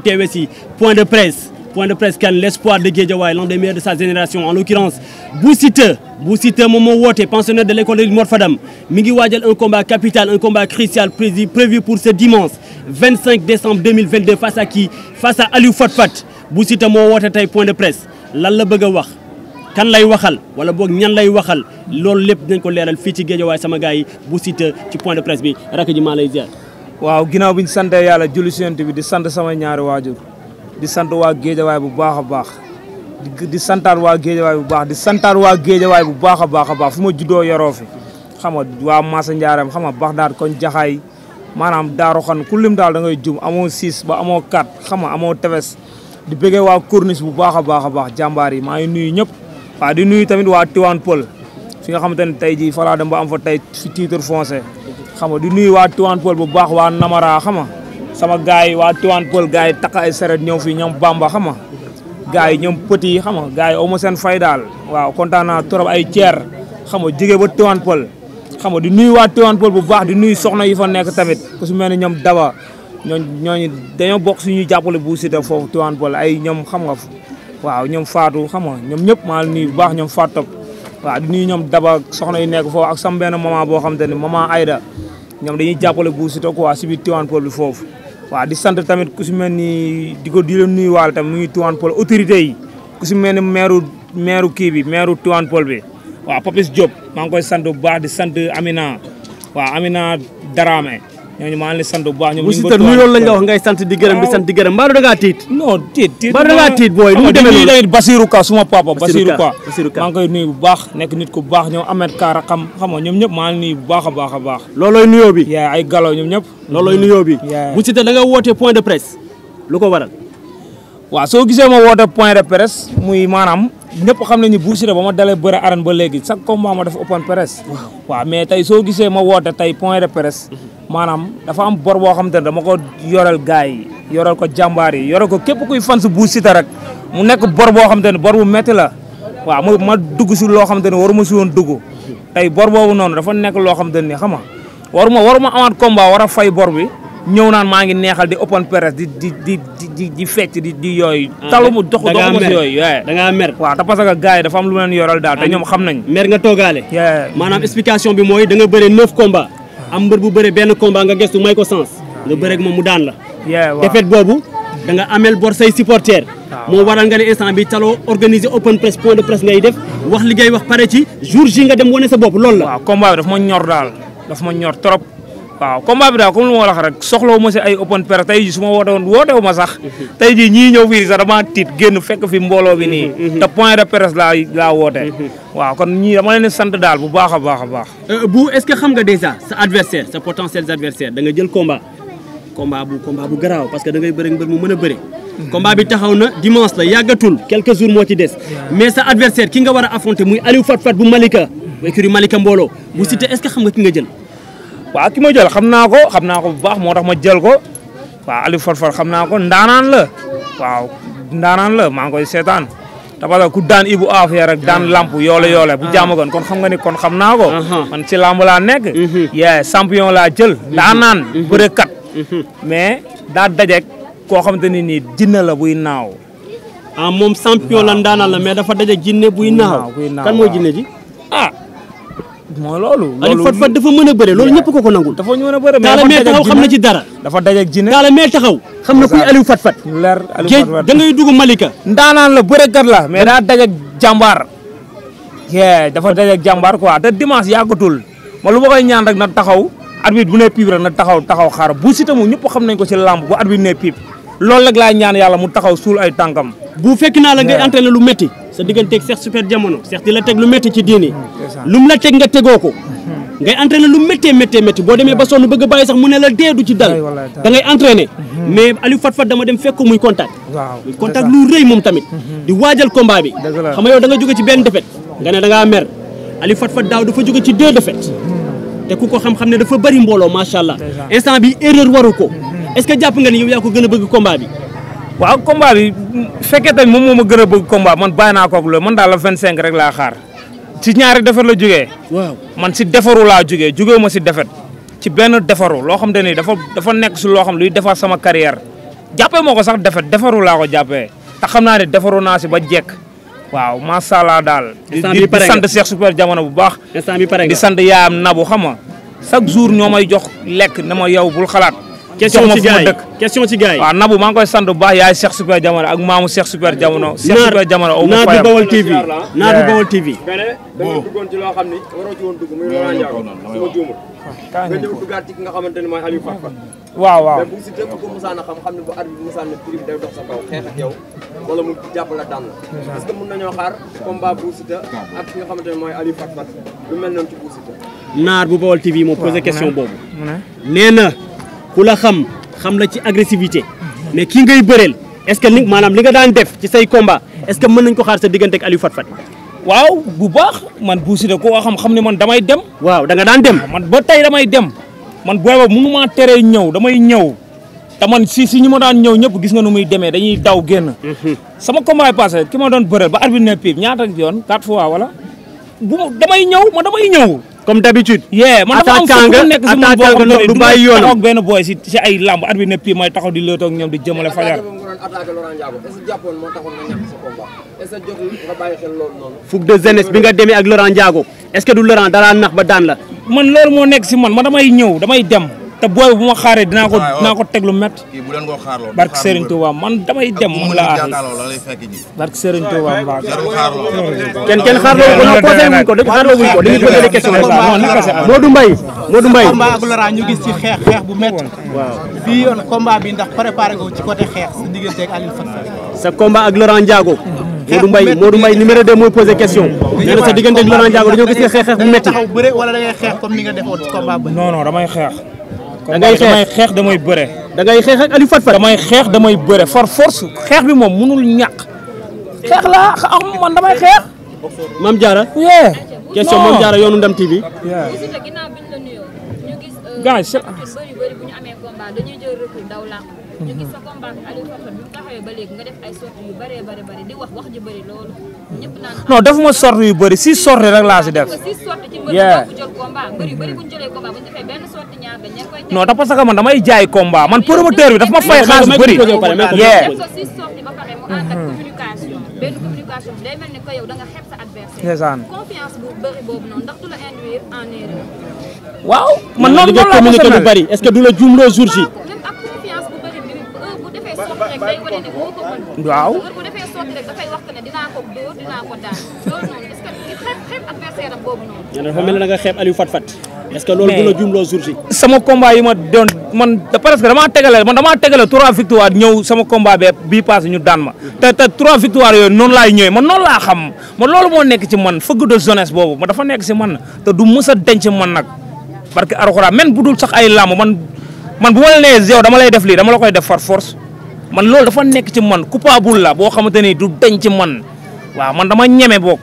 mu teewee si point de presse kan l'espoir de Guédiawaye l'un des meilleurs de sa génération en l'occurrence Bou Siteu moom moo woote pensionnaire de l'école de Mor Fadam mi ngi waajal un combat capital un combat crucial prévu pour ce dimanche 25 décembre 2022 face à qui face à Aliou Fat Fat Bou Siteu moo woote tey point de presse lan la bëgg a wax kan lay waxal wala boog ñan lay waxal loolu lépp dinañ ko leeral fii ci Guédiawaye sama gars yi Bou Siteu ci point de presse bi rakk ji maa lay ziar. waaw ginnaaw bi ñu sant yàlla julli si Yonent bi di sant sama ñaari waajur di sant waa Guédiawaye bu baax a baax di santaat waa Guédiawaye bu baax di santaat waa Guédiawaye bu baax a baax fu ma juddoo yoroo fi xam nga waa Massa Ndiarème xam nga Baxdaad koñ Jaxaay maanaam Daaru Xan ku lim daal da ngay jum amoo 6 ba amoo 4 xam nga amoo tefes di bëggee waa Corniche bu baax a baax jàmbaar yi maa ngi nuyu ñëpp waaw di nuyu tamit waa Tivaouane Peulh fi nga xamante ne tey jii falaa dem ba am fa tey fi titre foncier xam nga di nuyu waa Tivaouane Peulh bu baax waa Namara xam nga sama gars yi waa Tivaouane Peulh gars yi takk ay seret ñëw fii ñoom Bamba xam nga gars yi ñoom petit yi xam nga gars yi aw ma seen fay daal waaw kontaan naa trop ay ceer xam nga jóge ba Tivaouane Peulh xam nga di nuyu waa Tivaouane Peulh bu baax di nuyu soxna yi fa nekk tamit ku su mel ne ñoom Daba ñooñu dañoo bokk suñuy jàppale Bou Siteu foofu Tivaouane Peulh ay ñoom xam nga waaw ñoom Fatou xam nga ñoom ñëpp maa ngi nuyu bu baax ñoom Fatou Top waaw di nuyu ñoom Daba soxna yi nekk foofu ak sama benn maman boo xam te ne maman Aïda ñoom dañuy jàppale Bou Siteu quoi si biir Tivaouane Peulh bi foofu waaw di sant tamit ku si mel ni di leen nuyu waale tamit mu ngi Tivaouane Peulh autorité yi ku si mel ni maire kii bi maire Tivaouane Peulh bi waaw Papis Diop maa ngi koy sant bu baax di sant Amina waaw Amina Darame ñooñu maa ngi leen sant bu baax ñoom. Bou Siteu nu loolu lañ la wax ngay sant di gërëm di sant di gërëm mbaa da ngaa tiit. non tiit mbaa da ngaa tiit booy. nu mu demee noonu Basirou Ka suma papa Basirou Ka maa ngi koy nuyu bu baax nekk nit ku baax ñoom Ahmed Kara xam nga ñoom ñëpp maa ngi nuyu bu baax a baax. loolooy nuyoo bi. yaa ay galo ñoom ñëpp. loolooy nuyoo bi. Bou Siteu da nga woote point de presse lu ko waral. waaw soo gisee ma woote point de presse muy maanaam ñëpp xam nañu Bou Siteu ba ma dalee bëre arène ba léegi chaque combat ma def open presse. waaw mais tey soo gisee ma woote tey point de presse maanaam dafa am bor boo xam te ne dama ko yoral gars yi yoral ko jàmbaar yi yoral ko képp kuy fan si Bou Siteu rek mu nekk bor boo xam te ne bor bu métti la waaw ma dugg si loo xam te ne waruma si woon dugg tey bor boobu noonu dafa nekk loo xam te ne xam nga waruma amaat combat war a fay bor bi ñëw naan maa ngi neexal di open presse di fecc di yooyu. talu mu dox ma si yooyu. da ngaa mer waaw te parce que gars yi dafa am lu leen yoral daal te ñoom xam nañ. mer nga toogaale. maanaam explication bi mooy da nga bëre 9 combats. am mbër bu bëre benn combat nga gestu may ko sens. nga bëre ak moom mu daan la. défaite boobu da nga amel bor say supporter. moo waral nga ne instant bi taloo organiser open presse point de presse ngay def wax li ngay wax pare ci jour ji nga dem wane sa bopp loolu la. waaw combat bi daf ma ñor daal daf ma ñor trop. waaw combat bi daal comme lu ma wax rek soxlawu ma si ay open presse tey jii su ma wootewu ma sax tey jii ñii ñëw fii sax dama tiit génn fekk fi mbooloo bi nii te point de presse laa woote waaw kon ñii dama leen sant daal bu baax a baax. Bou est-ce que xam nga déjà sa adversaire sa potentiel adversaire da nga jël combat bu garaaw parce que da ngay bëri mbër mu mën a bëri combat bi taxaw na dimanche la yàggatul quelques jours moo ci des mais sa adversaire ki nga war a affronter muy Aliou Fat Fat bu Malika bu écurie Malika mbooloo Bou Siteu est-ce que xam nga ki nga jël. waaw ki ma jël xam naa ko bu baax moo tax ma jël ko waaw Aliou Fat Fat xam naa ko ndaanaan la maa ngi koy seetaan te parce que ku daan Ibou Afia rek daan lamp yoole bu jaamagoon kon xam nga ni kon xam naa ko man ci lamb laa nekk champion laa jël ndaanaan bërekat mais daa dajeek koo xamante ni nii jinne la buy naaw moom champion la ndaanaan la mais dafa dajeek jinne buy naaw kan mooy jinne ji mooy loolu Aliou Fat Fat dafa mën a bëre loolu ñëpp ko nangul dafa mën a bëre Talla mee taxaw xam na ci dara dafa dajeeg jinne Talla mee taxaw xam na kuy Aliou Fat Fat leer Aliou Fat Fat da ngay dugg Malika ndaanaan la bërekat la mais daa dajeeg jàmbaar dafa dajeeg jàmbaar quoi te dimanche yàggatul ma lu ma koy ñaan rek na taxaw arbitre bu ne piip rek na taxaw xaar Bou Siteu mu ñëpp xam nañ ko ci lamb bu arbitre ne piip loolu rek laay ñaan yàlla mu taxaw suul ay tànkam bu fekk naa la ngay entraîné lu métti sa digganteeg Cheikh Super Jamono Cheikh di la teg lu métti ci diini lu mu la teg nga tegoo ko ngay entraîné lu métti boo demee ba sonn bëgg a bàyyi sax mu ne la dee du ci dal da ngay entraîné mais Aliou Fat Fat dama dem fekk ko muy contact lu rëy moom tamit di waajal combat bi xam nga yow da nga jóge ci benn défaite nga ne da ngaa mer Aliou Fat Fat daaw dafa jóge ci 2 défaites te ku ko xam-xam ne dafa bëri mbooloo macha allah instant bi erreur waru ko est-ce que jàpp nga ni yow yaa ko gën a bëgg combat bi waaw combat bi fekkee tamit moom moo ma gën a bëgg combat man bàyyi naa ko ak loolu man daal la 25 rek laa xaar ci ñaari defar la jógee. waaw man si defaru laa jógee ma si defet ci benn defaru loo xam te ni dafa nekk si loo xam luy defar sama carrière jàppee moo ko sax defaru laa ko jàppee te xam naa ne defaru naa si ba jekk waaw macha allah daal. di sant Cheikh Super Jamono bu baax. instant bi pare nga di sant yaayam Nabu xam nga chaque jour ñoo may jox lekk ne ma yow bul xalaat. question ci gars yi waaw Nabu maa ngi koy sant bu baax yaay Cheikh Super Jamono ak maamu Cheikh Super Jamono. Cheikh Super Jamono au moins Naar Bawol TV Naar Bawol TV. dama duggoon ci loo xam ni waroo ci woon dugg muy Laurent Ndiago sama juumul nga ñëw duggaat ci ki nga xamante ne mooy Aliou Fat Fat waaw waaw mais bu si tëpp ko Moussa na xam ne bu arbitre bi Moussa na prix day dox sa kaw xeex ak yow wala mu jàpp la daan la est-ce que mën nañoo xaar combat Bou Siteu ak ki nga xamante ne mooy Aliou Fat Fat lu mel noonu ci Bou Siteu. Naar bu Bawol TV moo posé question boobu nee na ku la xam la ci agressivité mais kii ngay bëreel est-ce que li maanaam li nga daan def ci say combat est-ce que mën nañ ko xaar sa diggante ak Aliou Fat Fat. waaw bu baax man Bou Siteu koo xam ne man damay dem. waaw da nga daan dem. man ba tey damay dem man booy boobu mënu maa teree ñëw damay ñëw te man si ñi ma daan ñëw ñëpp gis nga nu muy demee dañuy daw génn. sama combat yi passé ki ma doon bëreel ba arbitre ne pipe ñaata yoon 4 fois wala damay ñëw. comme d'habitude. man dafa am fu mu nekk si man boo xam ne du bàyyi yoonam taxaw ak benn boy si ay lamb arbitre ne pipe may taxaw di lëtoo ak ñoom di jëmale fajar. attaqué Laurent Ndiago est-ce que jàppoon moo taxoon nga ñàkk sa combat est-ce que jotul nga bàyyi xel loolu noonu. fougue de jeunesse bi nga demee ak Laurent Ndiago est-ce que du Laurent dara nax ba daan la. man loolu moo nekk si man damay ñëw damay dem te booy bu ma xaaree dinaa ko teg lu métti. kii bu leen ko xaarloo. barke Serigne Touba man damay dem man la barke Serigne Touba Mbacke. kenn xaarloo ko non posé wuñ ko xaarloo wuñ ko dañuy posé des questions. Modou Mbaye combat ak Laurent ñu gis ci xeex bu métti. waaw bii yoon combat bi ndax préparé ko ci côté xeex sa diggante ak Aliou Fat Fat. sa combat ak Laurent Ndiago. Modou Mbaye numéro 2 mooy posé question. nee na sa diggante ak Laurent Ndiago dañoo gis nga xeex bu métti. taxaw bëre wala da ngay xeex comme ni nga defoon ci combat ba. non damay xeex. damay xeex damay bëre. da ngay xeex ak Aliou Fat Fat. damay xeex damay bëre force xeex bi moom mënul ñàkk. xeex laa man damay xeex. Mame Diarra. question Mame Diarra yoonu Ndam TV. gars yi bëri bu ñu amee combat dañuy jël recul daw làq ñu gis sa combat ak Aliou Fat Fat bi mu taxawee ba léegi nga def ay sorties yu bëree bëri di wax ji bëri loolu ñëpp naan non defuma sorties yu bëri 6 sorties rek laa si def. 6 sorties ci mbëri bu jël combat mbëri bëri bu ñu jëlee combat bu ñu defee benn sortie ñaar dañ leen koy non parce que man damay jaay combat man promoteur bi dafa ma fay xaalis bëri. def ko 6 sorties ba pare mu ànd ak communication benn communication bi day mel ni que yow da nga xeeb sa adversaire confiance bu bëri boobu noonu ndax du la induire en erreur. waaw man noonu la communiqué du bari est-ce que du la jumloo jour si. même ak confiance bu bëri bi bu defee sortie rek day wane ne moo ko mën. waaw bu defee sortie rek dafay wax ne dinaa ko dóor dinaa ko daan loolu noonu est-ce que xeeb adversaire am boobu noonu. dafa mel ne da nga xeeb Aliou Fat Fat. est-ce que loolu du la jumloo jour si. sama combat yi ma doon man presque damaa tegale 3 victoires ñëw sama combat bii passé ñu daan ma. te 3 victoires yooyu noonu laay ñëwee man noonu laa xam man loolu moo nekk ci man fëgg de jeunesse boobu ma dafa nekk si man te du mës a denc man nag. parce que Alxuraan même bu dul sax ay làmb man bu ma la nee yow dama lay def lii dama la koy def par force man loolu dafa nekk ci man coupable la boo xamante ni du denc man waaw man dama ñeme boog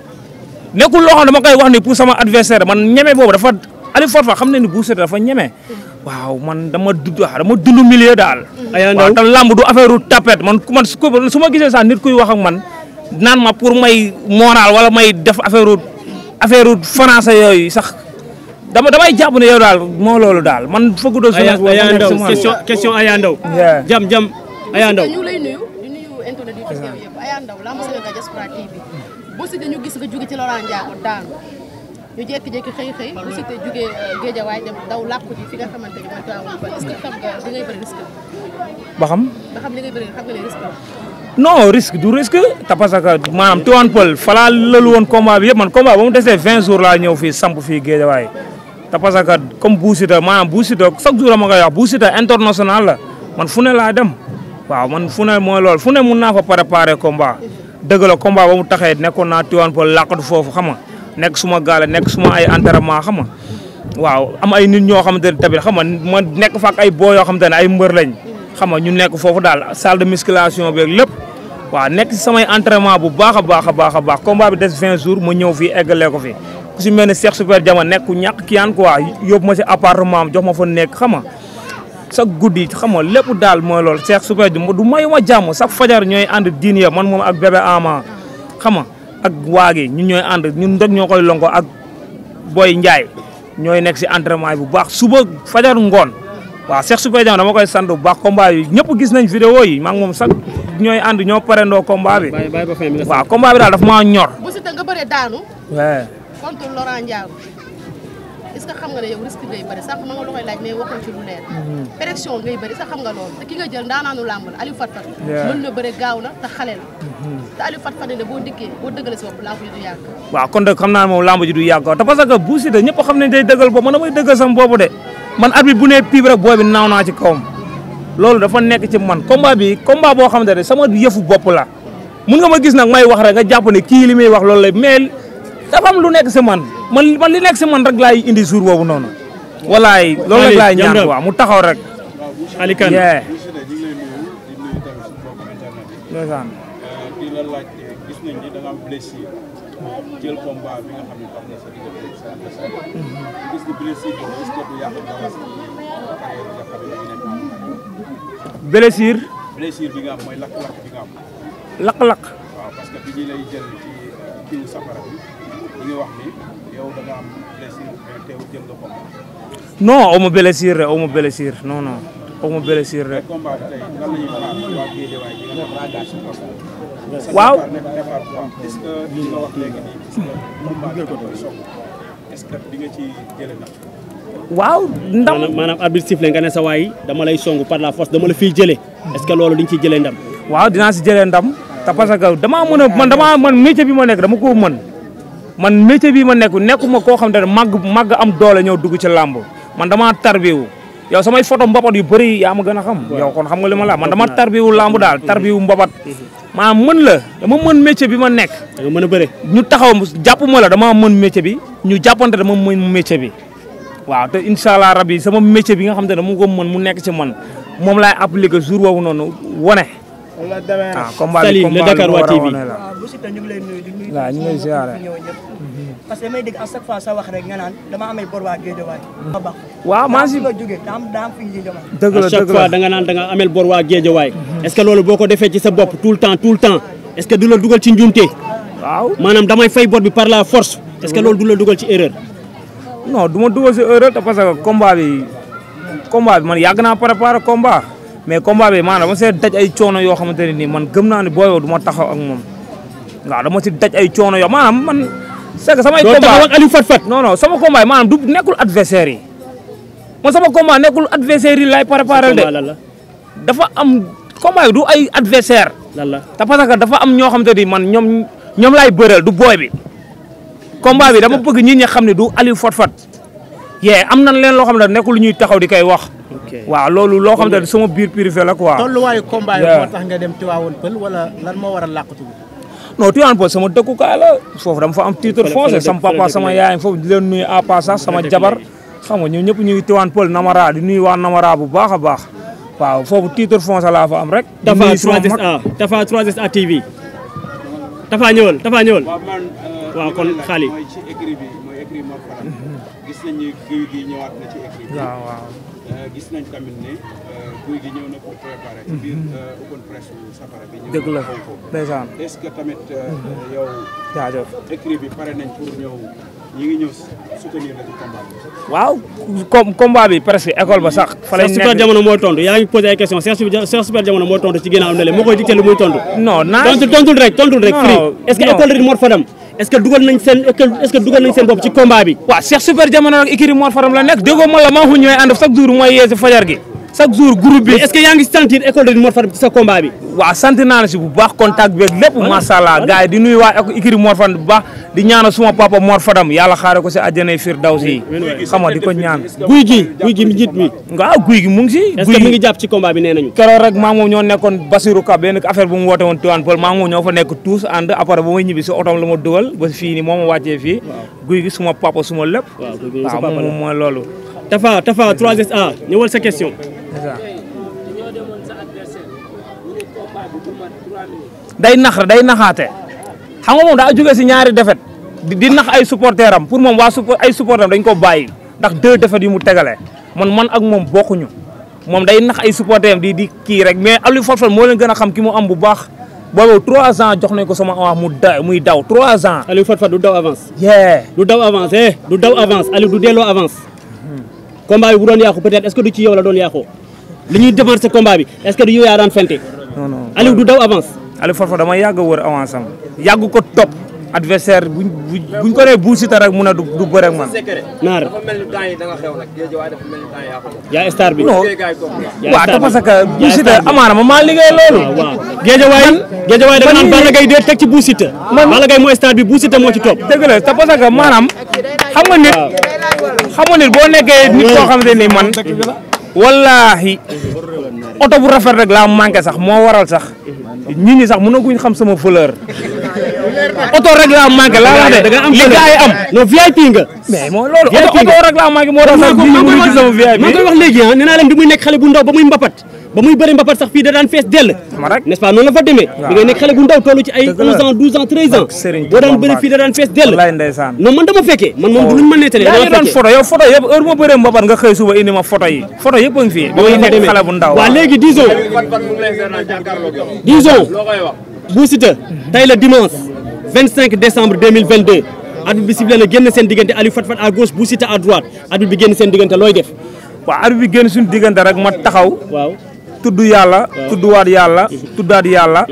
nekkul loo xam dama koy wax ni pour sama adversaire man ñeme boobu dafa Aliou Fat Fat xam ne ni Bou Siteu dafa ñeme waaw man dama dund milieu daal. waaw te làmb du affaire u tapette man su ma gisee sax nit kuy wax ak man naan ma pour may moral wala may def affaire u français yooyu sax. damay jàpp ne yow daal moo loolu daal man foog do question Aya Ndaw jam Aya Ndaw ñu lay nuyu di nuyu internet yi gis yow yëpp Aya Ndaw lamb Sénégal Diaspora TV Bou Siteu ñu gis nga jóge ci Laurent Ndiago daanu ñu jékki-jékki xëy Bou Siteu jóge Guédiawaye dem daw làqu ji fi nga xamante ni mooy Tivaouane Peulh est-ce que xam nga li ngay bëri risque ba xam li ngay bëri xam nga ne risque non risque du risque te parce que maanaam Tivaouane Peulh falaa lalu woon combat bi yëpp man combat ba mu desee 20 jours laa ñëw fii samp fii Guédiawaye te parce que comme Bou Siteu maanaam Bou Siteu chaque jour ma koy wax Bou Siteu international la man fu ne laa dem waaw man fu ne mooy loolu fu ne mun naa fa préparer combat dëgg la combat ba mu taxee nekkoon naa Tivaouane Peulh làqatu foofu xam nga nekk suma gaale nekk suma ay entraînement xam nga waaw am ay nit ñoo xamante ne tamit xam nga ma nekk fa ak ay boo yoo xamante ne ay mbër lañ xam nga ñu nekk foofu daal salle de musculation beeg lépp waaw nekk si samay entraînement bu baax a baax combat bi des 20 jours ma ñëw fii eggalee ko fi ku si mel ne Cheikh Super Jamono nekk ku ñàkk kiyaan quoi yóbbu ma si appartement am jox ma fa nekk xam nga chaque guddi xam nga lépp daal mooy loolu Cheikh Super du mayu ma jàmm chaque fajar ñooy ànd diin ya man moom ak bébé Ama xam nga ak waagi ñun ñooy ànd ñun rek ñoo koy lonko ak Boy Ndiaye ñooy nekk si entraînement bu baax suba fajar ngoon waaw Cheikh Super Diamono dama koy sant bu baax combat yi ñëpp gis nañ vidéo yi maa ngi moom sax ñooy ànd ñoo parendoo combat bi. bàyyi ba fin bi waaw combat bi daal daf maa ñor. bu Siteu nga bëree daanu. waaw. contre Laurent Ndiago est-ce que xam nga ne yow risque ngay bëri sax ma nga la koy laaj mais waxoon ci lu leer. pression ngay bëri sax xam nga loolu te ki nga jël ndaanaanu làmb la Aliou Fat Fat. mën na bëri gaaw na te xale la. te Aliou Fat Fat ne boo dikkee boo dëggalee si bopp làmb ji du yàgg. waaw kon nag xam naa ne moom làmb ji du yàgg te parce que bu Siteu ñëpp xam nañ day dëggal boobu man damay dëggal sama boobu de man arbitre bu nee piib rek booy bi naaw naa ci kawam loolu dafa nekk ci man combat bi combat boo xamante ne sama yëfu bopp la mun nga ma gis nag may wax rek nga jàpp ne kii li muy wax loolu la mais dafa am lu nekk si man li nekk si man rek laay indi jour boobu noonu walaay loolu rek laay ñaan quoi mu taxaw rek Ali Kane ndeysaan di la laaj gis nañ ni da nga am blessure jël combat bi nga xam ne tax na sa diggante sa adversaire gis ni blessure bi est-ce que du yàq dara si carrière bi nga xam ne nekk blessure bi nga am mooy lakk-lakk bi nga am lakk-lakk waaw parce que bi ñu lay jël ci kiw safara bi ñu ngi wax ni yow da nga am blessure mais teewul jël nga combat non amu blessure rek amu blessure non non amu blessure rek combat bi tey lan la ñuy xaar waa Guédiawaye bi nga xam ne waaw est-ce que li nga wax léegi nii est-ce que combat bi koy soog est-ce que di nga ci jële nag waaw ndam maanaam arbitre sifflé nga ne sa waay dama lay songu par la force dama la fiy jëlee est-ce que loolu diñ ciy jëlee ndam waaw dinaa si jëlee ndam te parce que damaa mën a man métier bi ma nekk dama ko mën man métier bi ma nekkuma koo xam te ne màgg am doole ñëw dugg ci làmb man damaa tarbiwu yow samay photo mbapat yu bëri yaa ma gën a xam yow kon xam nga li ma la man dama tarbiwu làmb daal tarbiwu mbapat maanaam mën la dama mën métier bi ma nekk da nga mën a bëre ñu taxaw jàpp ma la dama mën métier bi ñu jàppante dama mën métier bi waaw te incha allah rabi sama métier bi nga xam te ne mu ko mën mu nekk ci man moom laay appliquer jour boobu noonu wone ah combat bi le Dakar Wa TV bu Siteu ñu ngi lay nuyu di nuyu waaw ñu ngi lay ziare parce que damay dégg à chaque fois sa wax rek nga naan dama amee bor waa Guédiawaye waaw maa si nga jógee daa am fi ñu jëma dëgg la à chaque fois da nga naan da nga amel bor waa Guédiawaye est-ce que loolu boo ko defee ci sa bopp tout le temps est-ce que du la dugal ci njuumte waaw maanaam damay fay bor bi par la force est-ce que loolu du la dugal ci erreur non du ma dugal si erreur te parce que combat bi man yàgg naa préparer combat mais combat bi maanaam dama see daj ay coono yoo xamante ne nii man gëm naa ne booyoo du ma taxaw ak moom waaw dama si daj ay coono yoo maanaam man c'est que samay combat taxaw ak Aliou Fat Fat non sama combat yi maanaam du nekkul adversaire yi man sama combat nekkul adversaire yi lay préparer de dafa am combat yi du ay adversaire lan la te parce que dafa am ñoo xamante ni man ñoom laay bëreel du booy bi combat bi dama bëgg nit ñi xam ne du Aliou Fat Fat am nan leen loo xam ne nekkul lu ñuy taxaw di koy wax waaw loolu loo xam ne sama biir privé la quoi. tolluwaayu combat yi moo tax nga dem Tivaouane Peulh wala lan moo waral làqatu bi. non Tivaouane Peulh sama dëkkukaay la foofu dama fa am titre foncier sama papa sama yaay foofu di leen nuyu à passage sama jabar xam nga ñun ñëpp ñu ngi Tivaouane Peulh Namara di nuyu waa Namara bu baax a baax waaw foofu titre foncier laa fa am rek. Tafa 3SA TV Tafa ñëwal waaw kon xaali mooy ci écrit bi mooy écrit Mor Fadam gis nañ ni guy gi ñëwaat na ci écrit bi waaw gis nañ tamit ne guy gi ñëw na pour préparer ci biir open press safara bi ñëw dëgg la ndeysaan est-ce que tamit yow jaajëf écrit bi pare nañ pour ñëw ñi ngi ñëw soutenir la ci combat bi waaw combat bi presque école ba sax fa lañ nekk Super Diamono mooy tontu yaa ngi posé ay question Cheikh Super Diamono mooy tontu ci ginnaaw ne le moo koy dicté lu muy tontu non tontul rek free est-ce que école de Mor Fadam est-ce que dugal nañ seen bopp ci combat bi waaw Cheikh Super Diamono ak écurie Mor Fadam la nekk déggoo ma la maa fu ñooy ànd chaque jour mooy yee si fajar gi chaque jour groupe bi est-ce que yaa ngi sentir école de Mor Fadam ci sa combat bi waaw sant naa la si bu baax contact beeg lépp macha allah gars yi di nuyu waa écurie Mor Fadam bu baax di ñaanal suma papa Mor Fadam yàlla xaare ko si àjjanay Firdawsi xam nga di ko ñaan guy gi mi njiit mi waaw guy gi mu ngi si est-ce que mi ngi jàpp ci combat bi nee nañu keroog rek maa moom ñoo nekkoon Basirou Ka benn affaire bu mu woote woon Tivaouane Peulh maa moom ñoo fa nekk tous ànd après ba may ñibbi si otom la ma dugal ba fii ni moo ma wàccee fii guy gi suma papa suma lépp waaw moom mooy loolu Tafa 3SA ñëwal sa question day naxaate xam nga moom daa jógee si ñaari défaite di nax ay supporter am pour moom ay supporter am dañ ko bàyyi ndax 2 défaites yu mu tegale man ak moom bokkuñu moom day nax ay supporter am di kii rek mais Aliou Fat Fat moo leen gën a xam ki mu am bu baax boobu 3 ans jox nañ ko sama avance muy daw 3 ans. Aliou Fat Fat du daw avance. du daw avance Aliou du delloo avance. combat bi bu doon yàqu peut-être est-ce que du ci yow la doon yàqoo li ñuy démarrer combat bi est-ce que du yow yaa daan fente. non non Aliou du daw avance. Aliou Fatfa dama yàgg a wër avance am yàgg ko topp adversaire buñ ko nee Bou Siteu rek mun a du bëre ak man. naar dafa mel ni temps yi da nga xew nag Guédiawaye dafa mel ni temps yi yaa ko moom. yaa star bi. non waaw te parce que Bou Siteu amaana ma maa liggéey loolu. waaw Guédiawaye da nga naan Balla Gaye dee teg ci Bou Siteu. Balla Gaye mooy star bi Bou Siteu moo ci topp. dëgg la te parce que maanaam xam nga nit boo nekkee nit koo xamante ni man wallaahi oto bu rafet rek laa manqué sax moo waral sax nit ñi sax mënaguñ xam sama valeur oto rek laa manqué laa wax de da nga am li gars yi am non VIP nga. mais mooy loolu oto rek laa manqué moo tax sax nit ñi mënuñ ci sama VIP. maa ngi koy wax léegi nee naa leen bi muy nekk xale bu ndaw ba muy mbapat ba muy bëri mbapat sax fii da daan fees dell. n'est-ce pas noonu la fa demee. bi ngay nekk xale bu ndaw tollu ci ay 11 ans 12 ans 13 ans. boo daan bëri fii da daan fees dell. wallaay ndeysaan non man dama fekkee man moom du luñ ma nettalee dama fekkee. yaa ngi doon photo yow photo yëpp heure bu ma bëree mbapat nga xëy suba indi ma photo yi photo yëpp a ngi fii. ba muy nekk xale bu ndaw waaw léegi disons Bou Siteu tey la dimanche 25 décembre 2022 arbitre bi sifflé na génn seen diggante Aliou Fatfat à gauche Bou Siteu à droite arbitre bi génn seen diggante looy def. waaw arbitre bi génn suñu diggante rek ma taxaw. waaw tudd yàlla. tudduwaat yàlla. tuddaat yàlla.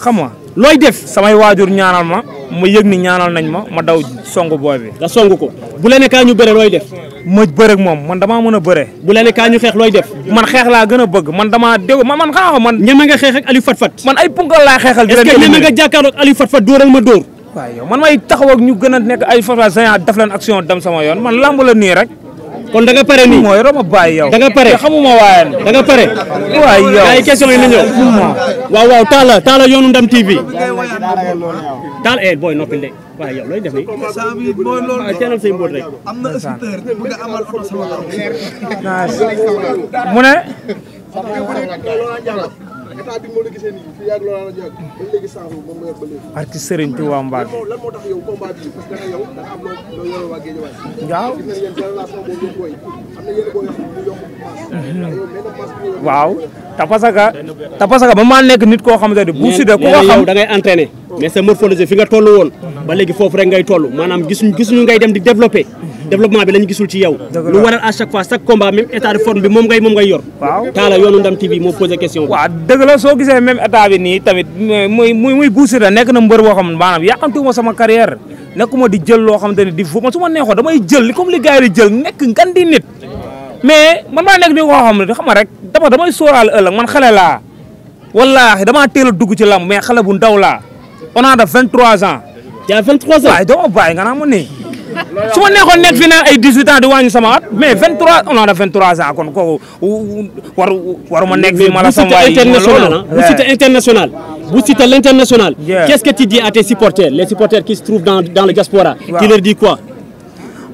xam nga looy def. samay waajur ñaanal ma yëg ni ñaanal nañ ma daw songu booy bi. nga songu ko bu la ne kaa ñu bëre looy def. ma bëre ak moom man damaa mën a bëre. bu la ne kaa ñu xeex looy def. man xeex laa gën a bëgg man damaa dégg man xaaral man. ñeme nga xeex ak Aliou Fatfat. man ay punkal laa xeexal. est-ce que ñeme nga jàkkaarloo ak Aliou Fatfat dóoral ma dóor. waaw yow man may taxaw ak ñu gën a nekk ay Fatfat géant def leen action dem sama yoon man lamb la nii rek. kon da nga pare nii mooy roma bàyyi yow. da nga pare xamuma waaye. da nga pare. waay yow ay question yi na ñëw. waaw Talla yoonu Ndam TV. Talla booy noppil de waaye yow looy def nii. waaw teenal say mbóot rek. mu ne. état bi moo la gisee nii fii yàgg loolu la ba léegi changé moom nga yor ba léegi. barki Serigne Touba Mbacke. lan moo tax yow combat bi parce que yow da nga am loo yore waa Guédiawaye. waaw gis nañ yéen génération boobu yëpp booy am na yenn booy yoo xam ne ñu yokk masse. waaw te parce que ba maa nekk nit koo xamante ne Bou Siteu ku ko xam da ngay entraîner mais sa morphologie fi nga toll woon ba léegi foofu rek ngay toll maanaam gisuñu ngay dem di développer développement bi lañu gisul ci yow lu waral à chaque fois chaque combat même état de forme bi moom ngay yor. waaw Talla yoonu Ndam TV moo posé question bi. waaw dëgg la soo gisee même état bi nii tamit muy Bou Siteu nekk na mbër boo xam ne maanaam yàqantuwuma sama carrière nekkuma di jël loo xamante ne di fu man su ma neexoon damay jël comme li gars yi di jël nekk ngan di nit mais man maa nekk ni koo xam ne xam nga rek damay sóoraale ëllëg man xale laa wallaahi damaa teel a dugg ci lamb mais xale bu ndaw laa on a de 23 ans. yaa 23 ans waaye doo ma bàyyi nga naa ma nii su ma neexoon nekk fi naan ay 18 ans di wàññi sama at mais 23 on a de 23 ans kon kooku waruma nekk fi ma la sama waay Bou Siteu international Bou Siteu l'international. Qu'est-ce que tu dis à tes supporters les supporters qui se trouvent dans le diaspora. Tu leur dis quoi.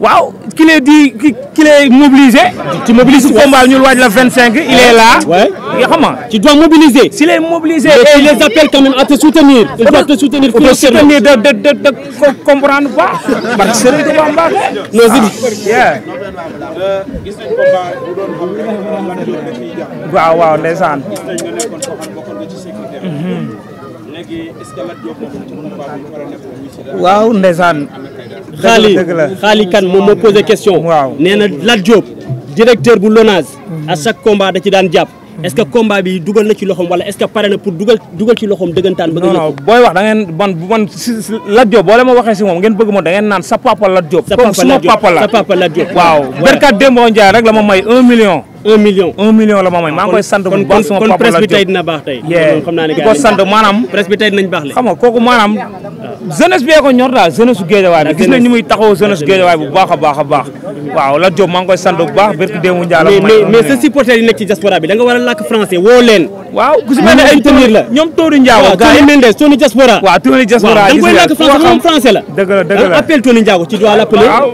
waaw ki lay mobilisé. tu mobilises su combat ñu waaj la 25 il est là. ouais xam nga tu dois mobiliser. s'il est mobilisé. et il les appelle quand même à te soutenir. il doit te soutenir financièrement. de comprendre pas. parce que Serigne Touba Mbacke. non gis nañ combat bu doon xam ne Lat Diop da ciy jàpp. waaw ndeysaan. gis nañ nga nekkoon koo xam bokkoon nga ci sécurité. léegi est-ce que Lat Diop moom ci combat bi war a nekk muy si dara. waaw ndeysaan. Xaali kan moom moo posé question. waaw nee na Lat Diop directeur bu LONASE. à chaque combat da ci daan jàpp. est-ce que combat bi dugal na ci loxoom wala est-ce que pare na pour dugal ci loxoom dëggantaan. bëgg na non booy wax da ngeen man si Lat Diop boo leen ma waxee si moom ngeen bëgg ma da ngeen naan sa papa Lat Diop. sa papa Lat Diop waaw berkat Demba Ndiaye rek la ma may 1 million. 1 million la ma may maa ngi koy sant bu baax sama kon papa presse Lat bi Diop tey dina baax tey. xam naa ne di ko sant maanaam. presse bi tey dinañ baax le. xam nga kooku maanaam jeunesse bee ko ñor daal jeunesse su Guédiawaye bi gis nañ ni muy taxaw jeunesse Guédiawaye bu baax a baax waaw Lat Diop maa ngi koy sant bu baax berkat Demba Ndiaye la ma may. mais sa supporter yi nekk ci diaspora bi da nga war a làkk français woo leen. waaw ku si mel ne ay tenir la ñoom Tony Ndiago gars yi Tony Mendes Tony diaspora. waaw Tony diaspora da nga koy làkk français moom français la. dëgg la appelle Tony Ndiago tu dois l'appeler. waaw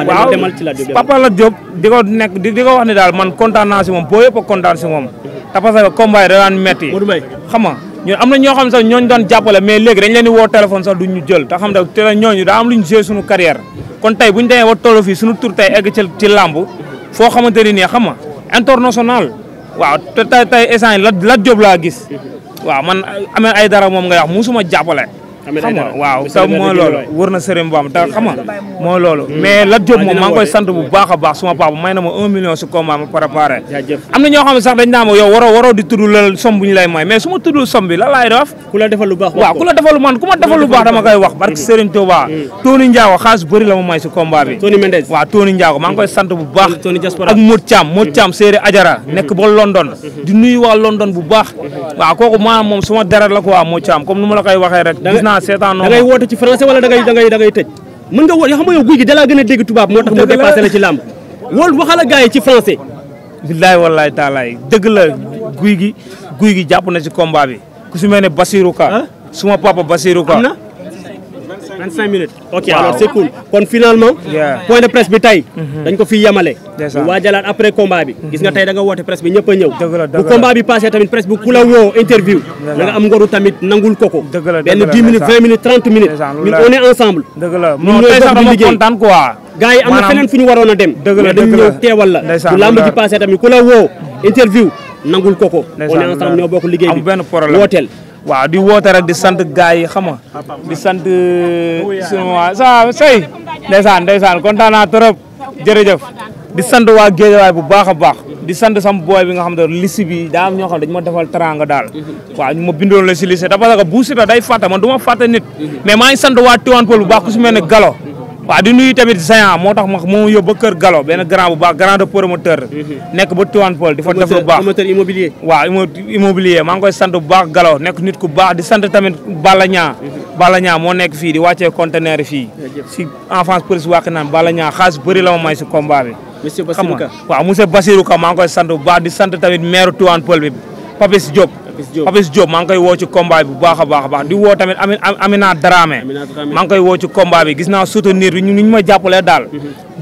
waaw demal ci Lat Diop. papa Lat Diop di ko nekk di ko wax ne daal man kontaan naa si moom boo yëpp a kontaan si moom te parce que combat yi da daan metti xam nga ñun am na ñoo xam sax ñooñu doon jàppale mais léegi dañ leen di woo téléphone sax duñ ñu jël te xam ne te ñooñu daa am lu ñu joué suñu carrière kon tey bu ñu demee ba toll fii suñu tur tey egg ci làmb foo xamante ni nii xam nga international waaw te tey instant Lat Diop laa gis waaw man amee ay dara moom nga wax musuma jàppale xam nga waaw taw mooy loolu wër na sëriñ Bam ta xam nga mooy loolu mais Lat Diop moom maa ngi koy sant bu baax a baax suma papa may na ma 1 million si combat ma préparé am na ñoo xam ne sax dañ naa ma yow waroo di tudd la som bu ñu lay may mais su ma tuddul som bi la laay def ku la defal lu baax waaw ku la defal man ku ma defal lu baax dama koy wax barke Serigne Touba Tony Ndiago xaalis bëri la ma may si combat bi Tony Mendes waaw Tony Ndiago maa ngi koy sant bu baax ak Modou Thiam Séeri Ajara nekk ba London di nuyu waa London bu baax waaw kooku maanaam moom suma deret la ko waa Modou Thiam comme nu ma la koy waxee rek gis naa seetaan noonu da ngay woote ci français wala da ngay tëj mën nga woo yoo xam nga yow guy gi dalaa gën a dégg tubaab moo tax mu dépassé la ci làmb wol waxala gars yi ci français billaay wallaay taalaay dëgg la guy gi jàpp na ci combat bi ku si mel ne Basirou Ka suma papa Basirou Ka 25 minutes ok alors c'est cool kon finalement point de presse bi tey dañ ko fi yemale waajalaat après combat bi gis nga tey da nga woote presse bi ñëpp a ñëw bu combat bi passé tamit presse bi ku la woo interview da nga am ngoru tamit nangul koko benn 10 minutes 20 minutes 30 minutes ñun on est ensemble ñun ñooy bokk di liggéey gars yi am na feneen fu ñu waroon a dem mais dañ ñëw teewal la bu lamb ji passé tamit ku la woo interview nangul koko on est ensemble ñoo bokk liggéey bi wooteel waaw di woote rek di sant gars yi xam nga di sant sunu waa sa sëy ndeysaan kontaan naa trop jërëjëf di sant waa Géejawaay bu baax a baax di sant sam booy bi nga xam ne liste bi daa am ñoo xam ne dañu ma defal teranga daal waaw ñu ma bindoon la si liste da parce que Bou Siteu day fàtte man du ma fàtte nit mais maa ngi sant waa Tivaouane Peulh bu baax ku si mel ne Galo waaw di nuyu tamit Zayan moo tax moo yóbbu ba kër Galo benn grand bu baax grand de promoteur nekk ba Tivaouane Peulh di fa def lu baax promoteur immobilier waaw immobilier maa ngi koy sant bu baax Galo nekk nit ku baax di sant tamit Balla Niang moo nekk fii di wàccee conteneur fii si enfance police wàqi naan Balla Niang xaalis bëri la ma may si combat bi monsieur Bassirou Ka waaw monsieur Bassirou Ka maa ngi koy sant bu baax di sant tamit maire Tivaouane Peulh bi Papis Diop maa ngi koy woo ci combat bi bu baax a baax di woo tamit Amina Dramé maa ngi koy woo ci combat bi gis naa soutenir bi ñu ma jàppalee daal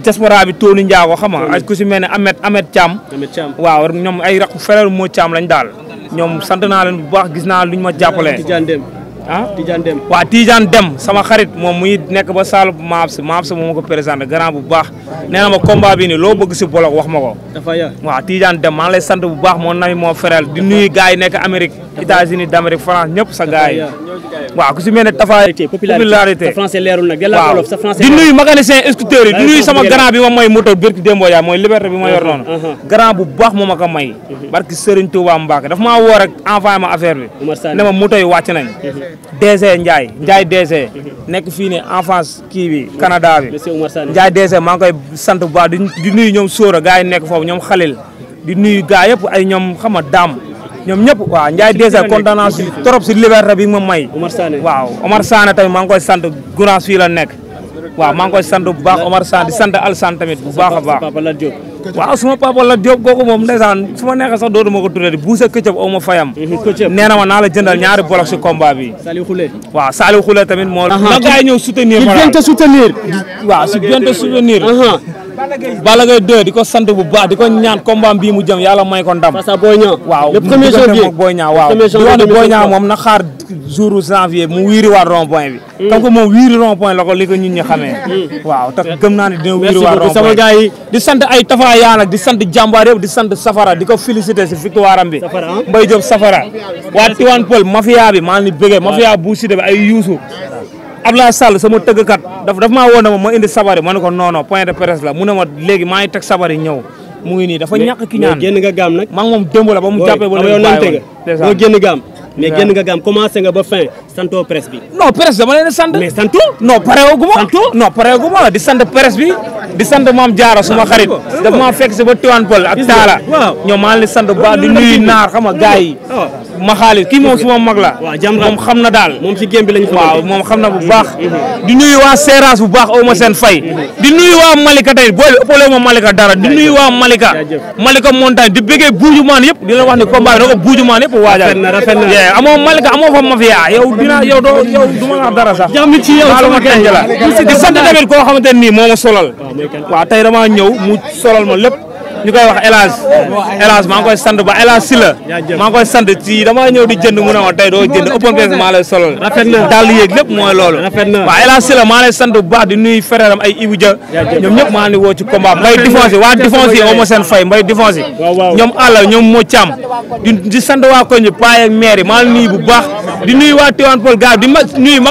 diaspora bi Tony Ndiago xam nga ak ku si mel ne Ahmed Thiam waaw ñoom ay rakk frère moo Thiam lañ daal ñoom sant naa leen bu baax gis naa luñ ma jàppalee Tidiane Dem sama xarit moom muy nekk ba Saalum Maabs moom ma ko présenté grand bu baax nee na ma combat bi ni loo bëgg si bolok wax ma ko waaw Tidiane Dem maa ngi lay sant bu baax moo nami moo frère di nuyu gars yi nekk Amérique États-Unis d'Amérique France ñëpp sa gars yi waaw ku si mel ne Tafa popularité waaw di nuyu mécanicien scooter yi di nuyu sama grand bi ma may moto birki Dembo Yaay mooy liberté bi ma yor noonu grand bu baax moo ma ko may barki Serigne Touba Mbacke daf maa woo rek envoyé ma affaire bi ne ma moto yi wàcc nañ DG Ndiaye DG nekk fii ne enfance kii bi Canada bi Ndiaye DG maa ngi koy sant bu baax di nuyu ñoom Sóora gars yi nekk foofu ñoom Khalil di nuyu gars yëpp ay ñoom xam nga daam ñoom ñëpp waaw Ndiaye DG kontaan naa si trop si liberté bi ma may waaw Omar Sané tamit maa ngi koy sant Gounass fii la nekk waaw maa ngi koy sant bu baax Omar Sané di sant Alsane tamit bu baax a baax waaw suma papa Lat Diop kooku moom ndeysaan su ma neexee sax dootuma ko tuddee di buuse këccëb aw ma fayam nee na ma naa la jëndal ñaari bolok si combat bi waaw Saliou Khoulé tamit moo la gars yi ñëw soutenir ma waaw si biente soutenir Balla Gaye 2 di ko sant bu baax di ko ñaan combat bii mu jëm yàlla may ko ndam waaw le 1er janvier Boy Niang waaw di wax ne Boy Niang moom na xaar jour janvier mu wiiri waat rond point bi comme que moom wiiri rond point la ko li ko ñun ñi xamee waaw te gëm naa ne dina wiiri waat rond point di sant ay Tafa yaa nag di sant jàmbaar yëpp di sant Safara di ko féliciter si victoire am bi Mbaye Diop Safara waa Tivaouane Peulh mafia bi maa ngi bëggee mafia Bou Siteu bi ay Youssou Abdoulaye Sall sama tëggkat daf maa woo na ma indi sabari ma ne ko non point de presse la mu ne ma léegi maa ngi teg sabari ñëw mu ngi nii dafa ñàkk ki ñaan génn nga gaam nag maa ngi moom démb la ba mu jàppee ba léegi bàyyi woon génn gaam mais génn nga gaam commencé nga ba fin santo presse bi non presse dama leen sant mais santo non pareegu ma di sant presse bi di sant Mame Diarra suma xarit dafa maa fekk si ba Tivaouane Peulh ak Talla ñoom maa ngi leen sant bu baax di nuyu naar xam nga gars yi ma xaalis kii moom suma mag la moom xam na daal moom si gém bi lañu waaw moom xam na bu baax di nuyu waa Seras bu baax aw ma seen fay di nuyu waa Malika tey booy bi ëppale ma Malika dara di nuyu waa Malika montagne di bëggee Buujumaan yëpp di la wax ni combat bi na ko Buujumaan yëpp waajal amoo Malika amoo fa mafia yow du ma wax dara sax jàmm ci yow sama tenj la di sant tamit koo xamante nii moo ma solal waaw tey dama ñëw mu solal ma lépp ñu koy wax El Hadj maa ngi koy sant ba El Hadj Sylla maa ngi koy sant ci dama ñëw di jënd mu ne ma tey doo jënd open presse maa lay solal daal yéeg lépp mooy loolu waaw El Hadj Sylla maa lay sant bu baax di nuyu frère am ay Ibou Dia ñoom ñëpp maa ngi woo ci combat Mbaye Défense waa Défense yi ma seen fay Mbaye Défense yi ñoom àll ñoom moo càmm di sant waa koñ bi paa ak maire yi maa ngi nuyu bu baax di nuyu waa Tivaouane Peulh gars di nuyu